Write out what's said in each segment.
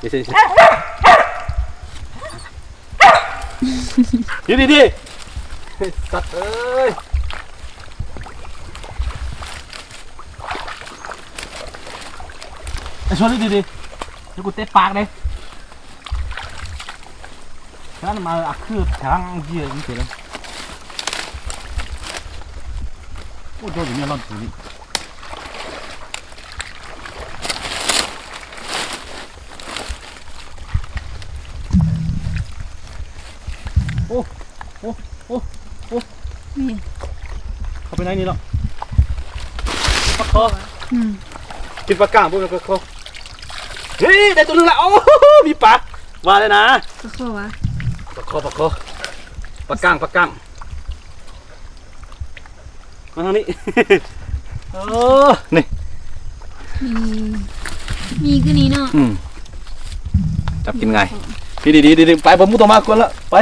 ນີ້ຊິ ນີ້ຊິ ດີໆໆ ສັດເອີຍ ໄອ້ຊົນ ດີໆ ດຽວກູເຕະປາກເດ້. ນັ້ນມາ ອ່ະ ຄືທາງເຍືອະນີ້ເສຍແລ້ວ. ໂອ້ ໂດນຢູ່ເມລອນໂຕນີ້. ໂອ້ ໂອ້ ໂອ້ ໂອ້ ນີ້ ເຂົ້າໄປໃນນີ້ແລ້ວ. ປາຄໍ ອືມ ກິນປາກ້າງບໍ່ແມ່ນປາຄໍ. ເຮີ້ຍ ໄດ້ໂຕໜຶ່ງລະ. ໂອ້ ມີປາ ວ່າແລ້ວນະ ປາຄໍຫວາ ປາຄໍ ປາຄໍ ປາກ້າງ ປາກ້າງ. ມາທາງນີ້ ເອີ ນີ້ ມີ ມີຄືນີ້ເນາະ. ອືມ ຈັບກິນງ່າຍ. ດີໆໆໆ ໄປ ບໍ່ ບໍ່ຕ້ອງມາກ່ອນລະ ໄປ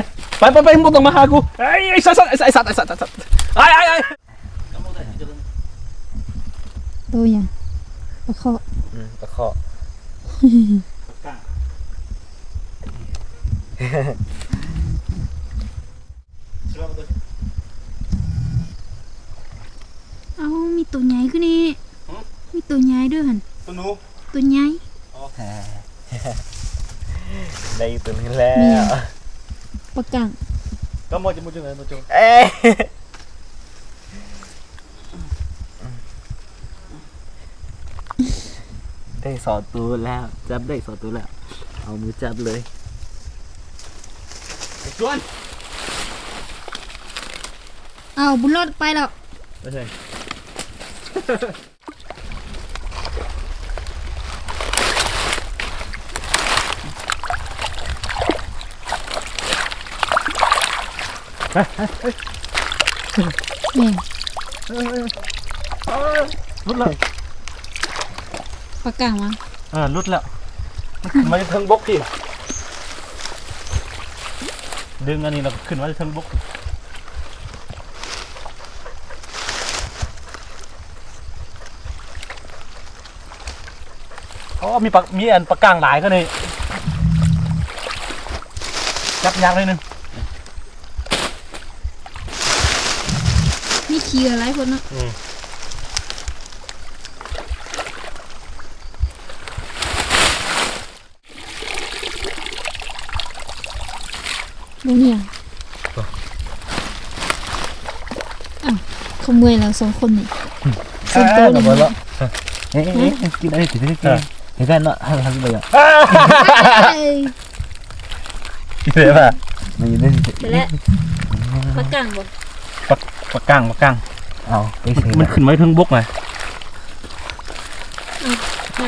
ໄປໆໆ ບໍ່ຕ້ອງມາຫາກູ. ເອີຍ ໄອ້ສັດ ໄອ້ສັດ ໄອ້ສັດ ໄອ້ສັດ ໄອ້ສັດ ໄອ້ ໄອ້ ໄອ້. ໂຕຫຍັງ? ປາເຄາະ. ອືມ ປາເຄາະ. ເອົ້າ ມີໂຕໃຫຍ່ຄືນີ້. ຫື? ມີໂຕໃຫຍ່ເດີຫັ້ນ. ໂຕໜູ? ໂຕໃຫຍ່. ອໍ ໄດ້ອີກໂຕໜຶ່ງແລ້ວ. ປາກ້າງ. ກໍໝົດ ໝົດ ໝົດ. ເອ້ຍ ໄດ້ສອງໂຕແລ້ວ ຈັບໄດ້ສອງໂຕແລ້ວ ເອົາມືຈັບເລີຍ. ໄອ້ຊວນ ເອົາ ບຸນຫຼອດໄປແລ້ວ ໄປໃສ? ແມ່ນ ເອີ ເອີ ເອີ ຫຼຸດແລ້ວ ປາກາງວະ? ເອີ ຫຼຸດແລ້ວ ມັນຂຶ້ນມາຢູ່ເທິງບົກພີ້ ດຶງອັນນີ້ແລ້ວຂຶ້ນມາຢູ່ເທິງບົກ. ອໍ ມີປາ ມີອັນປາກາງຫຼາຍກວ່ານີ້ ຈັບຍາກໜ້ອຍໜຶ່ງ ມີຂີ້ຫຼາຍຄົນເນາະ ອືມ. ບໍ່ມີຫຍັງ ອ້າວ ເຂົາເມື່ອຍແລ້ວສອງຄົນນີ້ ອືມ ສ່ວນໂຕນີ້ ເອີ ເອີ ກິນອັນນີ້ ກິນອັນນີ້ ເອີ ເຮັດແມ່ນເນາະ ຫັນ ຫັນໄປ ເອີ ກິນໄດ້ປະ ມັນຢູ່ໃນນີ້ ໄປແລ້ວ ປາກາງບໍ່? ປາ ປາກາງ ປາກາງ ເອົາ ໄປໃສ ມັນຂຶ້ນມາເທິງບົກນະ ໄປ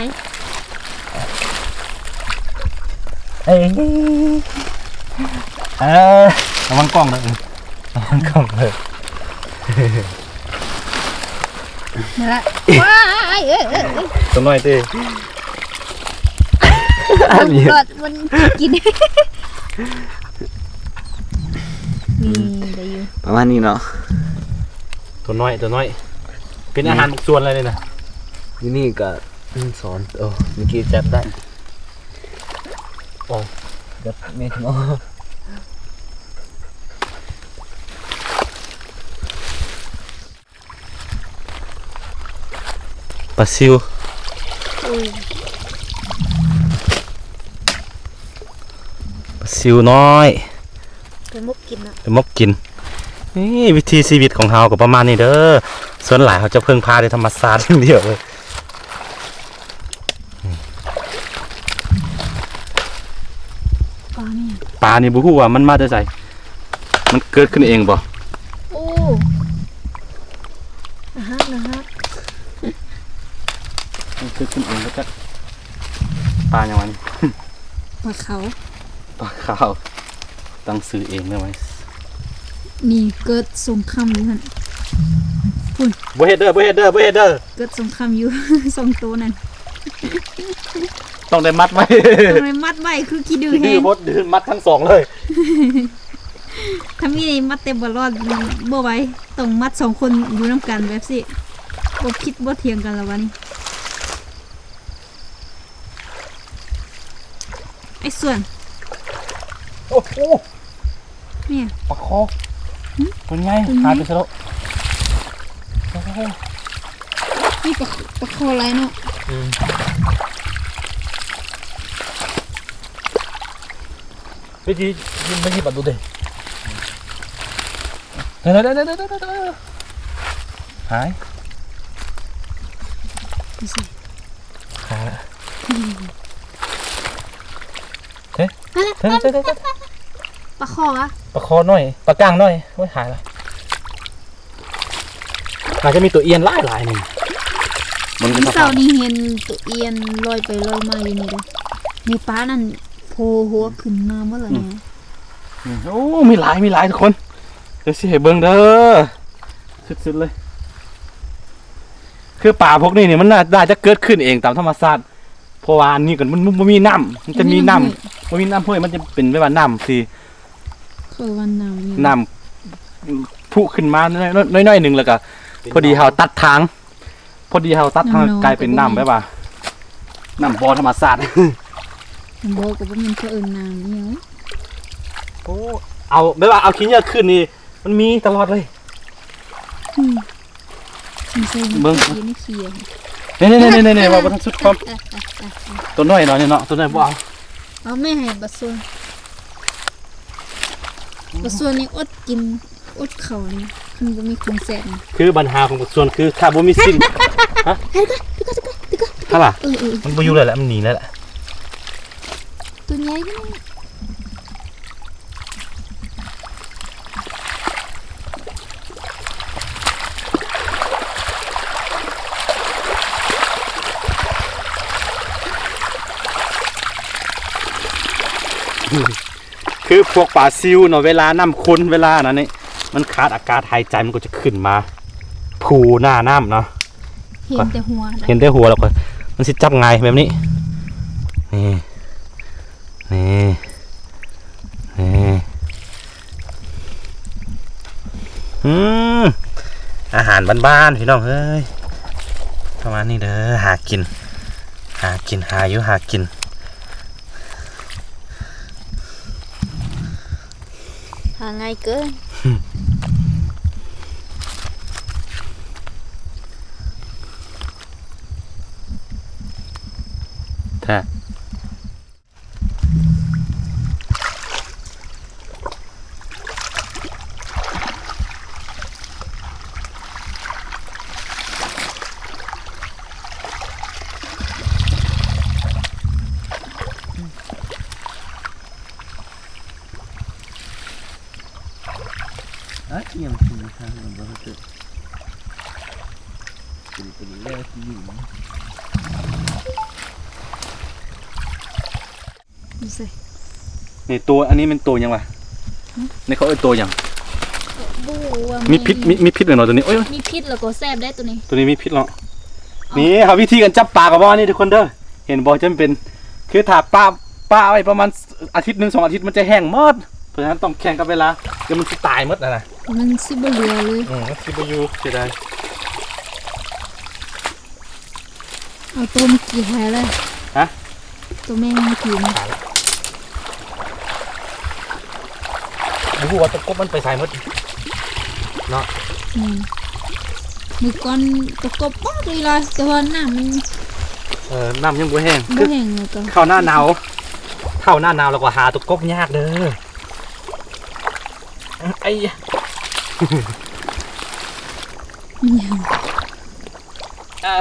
ເອີ ເອີ ລະວັງກ້ອງເດີ ລະວັງກ້ອງເດີ ນັ້ນລະ ວ້າຍ ເອີ ເອີ ເອີ ຕົວນ້ອຍຕິ ມັນ ມັນກິນ ນີ້ ອືມ ໄດ້ຢູ່ ປະມານນີ້ເນາະ ຕົວນ້ອຍ ຕົວນ້ອຍ ເປັນອາຫານ ອືມ ບັກສ່ວນເລີຍນີ້ນະ ຢູ່ນີ້ກະ ອືມ ສອງ ໂອ້ ເມື່ອກີ້ຈັບໄດ້ ໂອ້ ຈັບແມ່ນ ໂອ້ ປາຊິວ ໂອ້ຍ ປາຊິວນ້ອຍ ໄປໝົກກິນເນາະ ໄປໝົກກິນ. ນີ້ວິຖີຊີວິດຂອງເຮົາກໍປະມານນີ້ເດີ ສ່ວນຫຼາຍເຮົາຈະເພິ່ງພາແຕ່ທຳມະຊາດຢ່າງດຽວເລີຍ. ປານີ້ ປານີ້ບໍ່ຮູ້ວ່າມັນມາແຕ່ໃສ ມັນເກີດຂຶ້ນເອງບໍ່? ໂອ້ ນາຮັກ ນາຮັກ ມັນເກີດຂຶ້ນເອງບໍ່ຈັກ ປາຫຍັງວະນີ້? ປາຂາວ ປາຂາວ ຕັ້ງຊື່ເອງເດີໄວ້ ນີ້ເກີດສົງຄາມຢູ່ຫັ້ນ ພຸ້ນ ບໍ່ເຮັດເດີ ບໍ່ເຮັດເດີ ບໍ່ເຮັດເດີ ເກີດສົງຄາມຢູ່ ສອງໂຕນັ້ນ ຕ້ອງໄດ້ມັດໄວ້ ຕ້ອງໄດ້ມັດໄວ້ ຄືຂີ້ດື້ແຮງ ບດ ມັດທັງສອງເລີຍ ຖ້າມີມັດແຕ່ບໍ່ລອດ ບໍ່ໄຫວ ຕ້ອງມັດສອງຄົນຢູ່ນຳກັນແບບຊີ້ ບໍ່ຜິດບໍ່ຖຽງກັນລະວະນີ້. ໄອ້ສ່ວນ ໂອ້ໂຫ ນີ້ ປາຄໍ ຫຶ? ຕົວໃຫຍ່ ຕົວໃຫຍ່ ຫາຍໄປຊະແລ້ວ ໂອ້ໂຫ ນີ້ປາ ປາຄໍຫຼາຍເນາະ ອືມ ໄປຈີ ໄປຈີປາໂຕເດ ເດີໆໆໆ ຫາຍ ຫາຍລະ ເດ້ ເດ້ ເດ້ ເດ້ ປາຄໍຫວາ? ປາຄໍນ້ອຍ ປາກ້າງນ້ອຍ ໂອ້ຍ ຫາຍລະ ໜ້າຈະມີຕົວອ່ຽນຫຼາຍໆ ນີ້ ມື້ເຊົ້ານີ້ເຫັນຕົວອ່ຽນລອຍໄປລອຍມາຢູ່ນີ້ເດ້ ໃນປ່ານັ້ນໂຜຫົວຂຶ້ນມາໝົດລະ ອືມ ນີ້ ອືມ ໂອ້ ມີຫຼາຍ ມີຫຼາຍທຸກຄົນ ດຽວຊິໃຫ້ເບິ່ງເດີ ສຸດໆ ເລີຍ ຄືປາພວກນີ້ນີ້ ມັນໜ້າ ໜ້າຈະເກີດຂຶ້ນເອງຕາມທຳມະຊາດ ເພາະວ່າອັນນີ້ກໍມັນ ມັນບໍ່ມີນ້ຳ ມັນຈະມີນ້ຳ ບໍ່ມີນ້ຳຫ້ວຍ ມັນຈະເປັນແບບວ່ານ້ຳທີ່ ເຂົາວ່ານ້ຳຫຍັງ ນ້ຳພຸຂຶ້ນມາໜ້ອຍໆ ໜ້ອຍໆ ໜ້ອຍໜຶ່ງ ແລ້ວກໍພໍດີເຮົາຕັດທາງ ພໍດີເຮົາຕັດທາງ ກາຍເປັນນ້ຳແບບວ່າ ນ້ຳບໍ່ທຳມະຊາດ ບໍ່ ກໍບໍ່ແມ່ນເຂົາເອີ້ນນ້ຳອີ່ຫຍັງ ໂອ້ ເອົາ ແບບວ່າເອົາຂີ້ເຫຍື້ອຂຶ້ນນີ້ ມັນມີຕະຫຼອດເລີຍ ອືມ ເບິ່ງ ນີ້ໆໆໆ ເວົ້າບໍ່ທັນສຸດຄວາມ ຕົວນ້ອຍເນາະ ນີ້ເນາະ ຕົວນ້ອຍບໍ່ເອົາ ເອົາແມ່ໃຫ້ບັກສ່ວນ ບັກສ່ວນນີ້ອົດກິນ ອົດເຂົ້ານີ້ ຄັນບໍ່ມີຂອງແຊບນີ້ ຄືບັນຫາຂອງບັກສ່ວນຄືຖ້າບໍ່ມີຊີ້ນ ຮະ ຫັ້ນລະ ເອີໆ ມັນບໍ່ຢູ່ແລ້ວແຫຼະ ມັນໜີແລ້ວແຫຼະ ຕົວໃຫຍ່ ໂອ້ ຄືພວກປາຊິວເນາະ ເວລານ້ຳຂຸ່ນ ເວລານັ້ນນີ້ ມັນຂາດອາກາດຫາຍໃຈ ມັນກໍຈະຂຶ້ນມາພູໜ້ານ້ຳເນາະ. ເຫັນແຕ່ຫົວນະ ເຫັນແຕ່ຫົວແລ້ວກໍມັນຊິຈັບງ່າຍແບບນີ້. ນີ້ ນີ້ ນີ້ ອືມ ອາຫານບ້ານໆ ພີ່ນ້ອງເອີຍ ປະມານນີ້ເດີ. ຫາກິນ ຫາກິນ ຫາຢູ່ຫາກິນ. ຫາງ່າຍເກີນ ແທ້. ອາ ອີ່ຫຍັງ ຢູ່ໃສ? ນີ້ໂຕ ອັນນີ້ແມ່ນໂຕຫຍັງວະ? ຫຶ? ນີ້ເຂົາເອີ້ນໂຕຫຍັງ? ບໍ່ຮູ້ວ່າ ມີພິດ ມີ ມີພິດແມ່ນບໍ່ໂຕນີ້? ໂອ້ຍ ມີພິດແລ້ວກໍແຊບໄດ໋ໂຕນີ້ ໂຕນີ້ມີພິດເນາະ. ເອົາ ນີ້ເຮົາວິທີການຈັບປາກໍປະມານນີ້ທຸກຄົນເດີ. ເຫັນບໍ່? ຈະເປັນ ຄືຖ້າປະ ປະໄວ້ປະມານອາທິດໜຶ່ງສອງອາທິດ ມັນຈະແຫ້ງໝົດ. ເພາະສະນັ້ນຕ້ອງແຂ່ງກັບເວລາ ດຽວມັນຊິຕາຍໝົດຫັ້ນນະ ມັນຊິບໍ່ເຫຼືອເລີຍ. ອືມ ມັນຊິບໍ່ຢູ່ ເສຍດາຍ. ເອົາໂຕເມື່ອກີ້ຫາຍແລ້ວ. ຮະ? ໂຕແມ່ເມື່ອກີ້ນະ ບໍ່ຮູ້ວ່າຕົວກົບມັນໄປໃສໝົດເນາະ. ອືມ ມື້ກ່ອນຕົວກົບປາກນີ້ລະ ແຕ່ວ່ານ້ຳມັນ ເອີ ນ້ຳຍັງບໍ່ແຫ້ງ ບໍ່ແຫ້ງ ແລ້ວກໍເຂົ້າໜ້າໜາວ ເຂົ້າໜ້າໜາວແລ້ວກໍຫາຕົວກົບຍາກເດີ. ໄອ້ຍະ ມີຫຍັງ? ອ່າ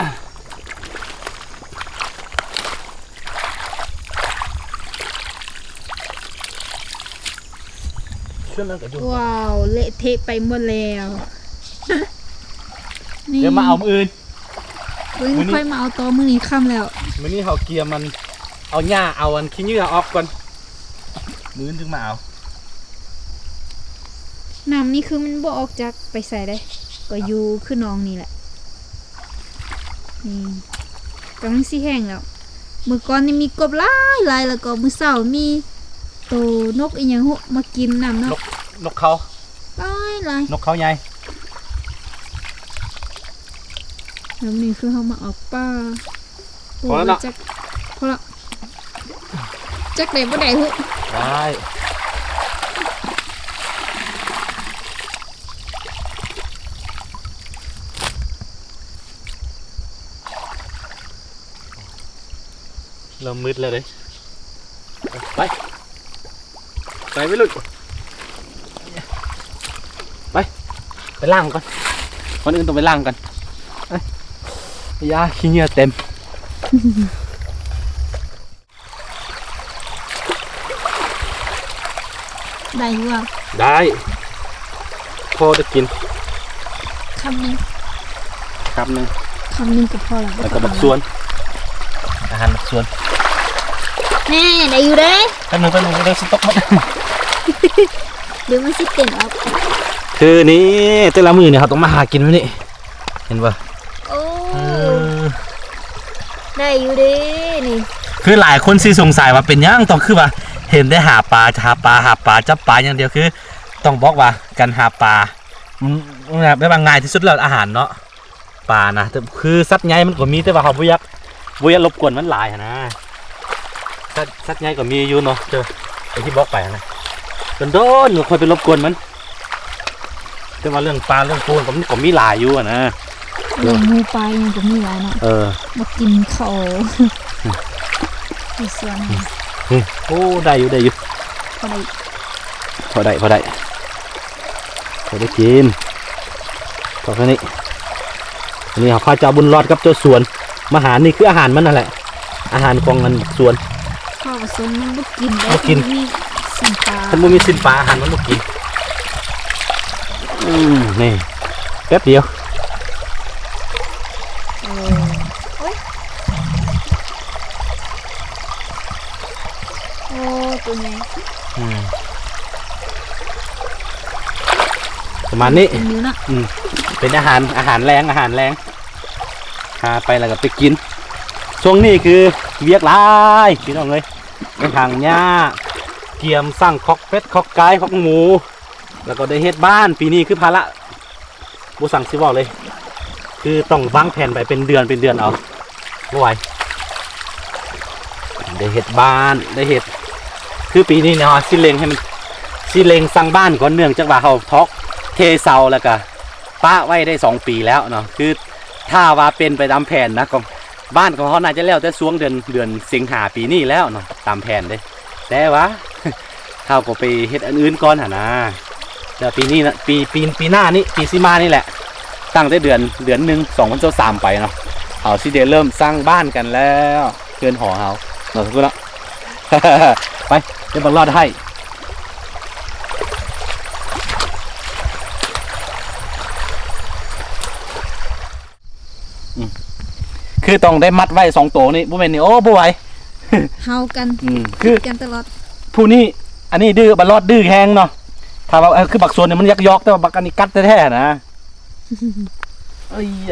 ເຊື່ອນັ້ນກໍຢູ່ ວ້າວ ເລະເທະໄປໝົດແລ້ວ. ນີ້ ດຽວມາເອົາມື້ອື່ນ ມື້ນີ້ ມື້ນີ້ຄ່ອຍມາເອົາຕໍ່ ມື້ນີ້ຄ່ຳແລ້ວ. ມື້ນີ້ເຮົາກຽມມັນ ເອົາຫຍ້າ ເອົາອັນຂີ້ເຫຍື້ອອອກກ່ອນ ມື້ອື່ນຈຶ່ງມາເອົາ. ນ້ຳນີ້ຄືມັນບໍ່ອອກຈາກໄປໃສເດ້ ກໍຢູ່ຄືໜອງນີ້ແຫຼະ. ນີ້ກຳລັງຊິແຫ້ງແລ້ວ. ມື້ກ່ອນນີ້ມີກົບຫຼາຍໆ ແລ້ວກໍມື້ເຊົ້າມີໂຕນົກອີ່ຫຍັງຫຸມາກິນນ້ຳເນາະ ນົກ ນົກເຂົາ ຫຼາຍໆ ນົກເຂົາໃຫຍ່. ແລ້ວນີ້ຄືເຮົາມາອອກປ່າ ພໍແລ້ວເນາະ ຈັກ ພໍລະ ຈັກໄດ້ບໍ່ໄດ້ຫຸ ໄດ້. ເລີ່ມມືດແລ້ວເດ້. ໄປ ໄປໄວລຸ້ນ ໄປ ໄປລ້າງກ່ອນ ກ່ອນອື່ນຕ້ອງໄປລ້າງກ່ອນ. ເອີຍ ຢ່າ ຂີ້ເຫຍື້ອເຕັມ. ໄດ້ຢູ່ບໍ່? ໄດ້ ພໍໄດ້ກິນ ຄຳໜຶ່ງ ຄຳໜຶ່ງ ຄຳໜຶ່ງກໍພໍແລ້ວ ແລ້ວກໍບັກສວນ ອາຫານບັກສວນ. ແນ່ ໄດ້ຢູ່ເດ້. ແປັບໜຶ່ງ ແປັບໜຶ່ງ ດຽວຊິຕົກໝົດ ດຽວມັນຊິເຕັມອອກ. ຄືນີ້ ແຕ່ລະມື້ນີ້ເຮົາຕ້ອງມາຫາກິນແບບນີ້ ເຫັນບໍ່? ໂອ້ ເອີ ໄດ້ຢູ່ເດ້ນີ້. ຄືຫຼາຍຄົນຊິສົງໄສວ່າເປັນຫຍັງຕ້ອງຄືວ່າເຫັນແຕ່ຫາປາ ຫາປາ ຫາປາ ຈັບປາຢ່າງດຽວ. ຄືຕ້ອງບອກວ່າການຫາປາ ອືມ ແບບວ່າງ່າຍທີ່ສຸດແລ້ວ ອາຫານເນາະ ປານະ. ແຕ່ຄືສັດໃຫຍ່ມັນກໍມີ ແຕ່ວ່າເຮົາບໍ່ຢາກ ບໍ່ຢາກລົບກວນມັນຫຼາຍຫັ້ນນະ. ສັດ ສັດໃຫຍ່ກໍມີຢູ່ເນາະ ແຕ່ ແຕ່ທີ່ບອກໄປຫັ້ນນະ ໂດນໆ ຂ້ອຍໄປລົບກວນມັນ. ແຕ່ວ່າເລື່ອງປາເລື່ອງປູມັນກໍມີຫຼາຍຢູ່ຫັ້ນນະ. ເລື່ອງໝູປ່າຫຍັງກໍມີຫຼາຍເນາະ. ເອີ ມາກິນເຂົ້າຢູ່ສວນ. ໂອ້ ໄດ້ຢູ່ ໄດ້ຢູ່ ພໍໄດ້ ພໍໄດ້ ພໍໄດ້ ພໍໄດ້ກິນ ພໍແຄ່ນີ້. ອັນນີ້ເຮົາພາເຈົ້າບຸນລອດກັບເຈົ້າສວນມາຫາ ນີ້ຄືອາຫານມັນນັ້ນແຫຼະ ອາຫານຂອງອັນສວນ. ເພາະວ່າສວນມັນບໍ່ກິນເດ້ ບໍ່ກິນ ມັນມີຊີ້ນປາ ຄັນບໍ່ມີຊີ້ນປາ ອາຫານມັນບໍ່ກິນ. ອືມ ນີ້ ແປັບດຽວ. ໂອ້ຍ ໂອ້ ໂຕໃຫຍ່. ອືມ ປະມານນີ້ ກິນຢູ່ເນາະ ອືມ ເປັນອາຫານ ອາຫານແລງ ອາຫານແລງ ຫາໄປແລ້ວກໍໄປກິນ. ຊ່ວງນີ້ຄືວຽກຫຼາຍພີ່ນ້ອງເອີຍ ໄປຖາງຫຍ້າ ກຽມສ້າງຄອກເປັດ ຄອກໄກ່ ຄອກໝູ ແລ້ວກໍໄດ້ເຮັດບ້ານ. ປີນີ້ຄືພາລະ ບໍ່ຊ່າງຊິເວົ້າເລີຍ ຄືຕ້ອງວາງແຜນໄປເປັນເດືອນເປັນເດືອນເອົາ ບໍ່ໄຫວ ໄດ້ເຮັດບ້ານ ໄດ້ເຮັດ ຄືປີນີ້ເນາະ ຊິເລັ່ງໃຫ້ມັນ ຊິເລັ່ງສ້າງບ້ານກ່ອນ ເນື່ອງຈາກວ່າເຮົາຖອກເທເສົາ ແລ້ວກະປະໄວ້ໄດ້ສອງປີແລ້ວເນາະ. ຄືຖ້າວ່າເປັນໄປຕາມແຜນນະ ກໍບ້ານຂອງເຮົາໜ້າຈະແລ້ວແຕ່ຊ່ວງເດືອນ ເດືອນສິງຫາປີນີ້ແລ້ວເນາະ ຕາມແຜນເດ້. ແຕ່ວ່າ ເຮົາກໍໄປເຮັດອັນອື່ນກ່ອນຫັ້ນນາ. ແຕ່ປີນີ້ນະ ປີ ປີ ປີໜ້ານີ້ ປີຊິມານີ້ແຫຼະ ຕັ້ງແຕ່ເດືອນ ເດືອນໜຶ່ງ ສອງພັນຊາວສາມໄປເນາະ ເຮົາຊິໄດ້ເລີ່ມສ້າງບ້ານກັນແລ້ວ ເຮືອນຫໍເຮົາເນາະ ທຸກຄົນເນາະ. ໄປ ເຮັດບັກລອດໃຫ້. ອືມ ຄືຕ້ອງໄດ້ມັດໄວ້ສອງໂຕນີ້ ບໍ່ແມ່ນນີ້ ໂອ້ ບໍ່ໄຫວ ເຮົາກັນ ອືມ ຄືກັນຕະຫຼອດ ຜູ້ນີ້ ອັນນີ້ດື້ ບັກລອດດື້ແຮງເນາະ. ຖ້າວ່າ ເອີ ຄືບັກສວນນີ້ມັນຢາກຢອກ ແຕ່ວ່າບັກອັນນີ້ກັດແທ້ໆນະ. ເອີຍ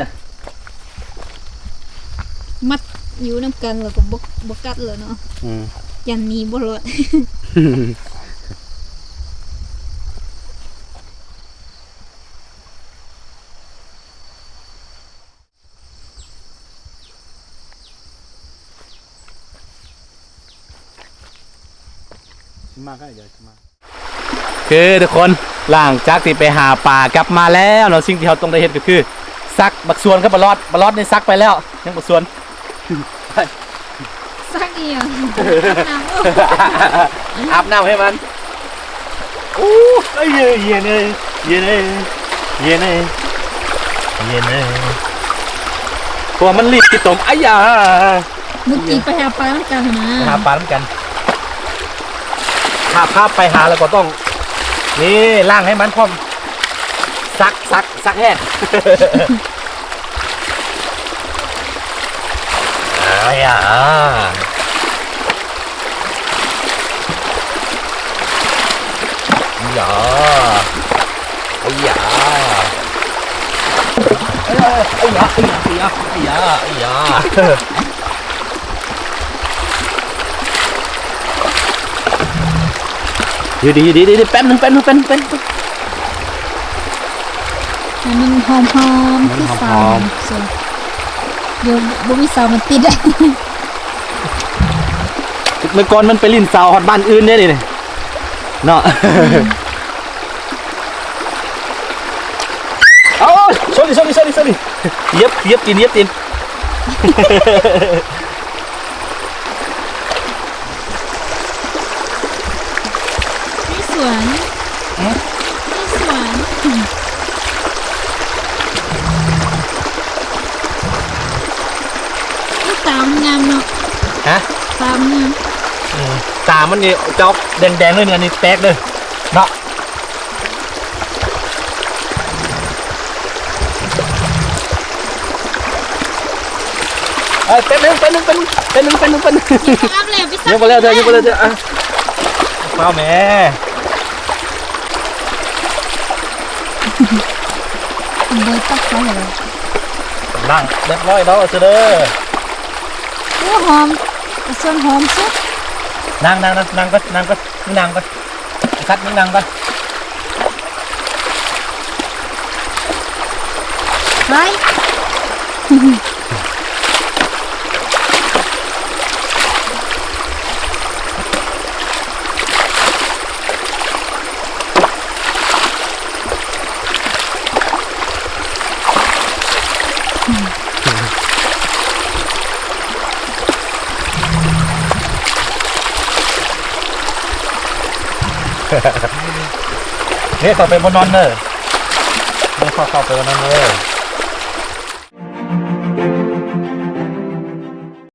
ມັດຢູ່ນຳກັນແລ້ວກໍບໍ່ ບໍ່ກັດແລ້ວເນາະ ອືມ ຢ້ານໜີບໍ່ລອດ. ຂຶ້ນມາກໍໄດ້ ດຽວຂຶ້ນມາ. ຄືທຸກຄົນ ຫຼັງຈາກທີ່ໄປຫາປາກັບມາແລ້ວເນາະ ສິ່ງທີ່ເຮົາຕ້ອງໄດ້ເຮັດກໍຄື ຊັກບັກສວນກັບບັກລອດ. ບັກລອດນີ້ຊັກໄປແລ້ວ ຍັງບັກສວນ ໄປ ຊັກອີ່ຫຍັງ? ອາບນ້ຳ ອາບນ້ຳໃຫ້ມັນ. ໂອ້ ເຢັນເອີຍ ເຢັນເອີຍ ເຢັນເອີຍ ເຢັນເອີຍ ເພາະວ່າມັນລີດຂີ້ຕົມ. ອາຢາ ເມື່ອກີ້ໄປຫາປານຳກັນຫັ້ນນະ ໄປຫາປານຳກັນ ຖ້າພາໄປຫາແລ້ວກໍຕ້ອງ ນີ້ ລ້າງໃຫ້ມັນພ້ອມ ຊັກ ຊັກ ຊັກແຫ້ງ. ອາຢາ ອາຢາ ອາຢາ ອາຢາ ອາຢາ ອາຢາ ອາຢາ. ຢູ່ດີ ຢູ່ດີ ຢູ່ດີ ແປັບໜຶ່ງ ແປັບໜຶ່ງ ແປັບໜຶ່ງ ແປັບໜຶ່ງ ໃຫ້ມັນຫອມໆ ໃຫ້ມັນຫອມໆ ຄືສາວ ດຽວບໍ່ມີສາວມາຕິດ. ເມື່ອກ່ອນມັນໄປຫຼິ້ນສາວຮອດບ້ານອື່ນເດ້ນີ້ເນາະ. ອືມ ໂອ້ຍ sorry sorry sorry sorry ຢຽບ ຢຽບຕີນ ຢຽບຕີນ. ໃນສວນ ຫຶ? ໃນສວນ ອຸ້ຍ ຕາມັນງາມເນາະ. ຮະ? ຕາມັນງາມ. ອືມ ຕາມັນນີ້ຈະອອກແດງໆ ໜ້ອຍໜຶ່ງ ອັນນີ້ແປກເດີ້ເນາະ. ເອີຍ ແປັບໜຶ່ງ ແປັບໜຶ່ງ ແປັບໜຶ່ງ ແປັບໜຶ່ງ ແປັບໜຶ່ງ ແປັບໜຶ່ງ ຍັງບໍ່ອັບແລ້ວ ໄປຊັກ ຍັງບໍ່ແລ້ວເທື່ອ ຍັງບໍ່ແລ້ວເທື່ອ ອ່ະ ຟ້າວແມ່ ບໍ່ຕັກເອົາແລ້ວ ລ້າງຮຽບຮ້ອຍແລ້ວເດີ. ໂອ້ ຫອມ ສ່ວນຫອມສຸດ. ນັ່ງ ນັ່ງ ນັ່ງ ນັ່ງກ່ອນ ນັ່ງກ່ອນ ນັ່ງກ່ອນ. ໄອ້ສັດ ມຶງນັ່ງກ່ອນ ໄປ. ເດ້ ເຂົ້າໄປບໍ່ນອນເດີ ເດ້ ເຂົ້າ ເຂົ້າໄປບໍ່ນອນເດີ.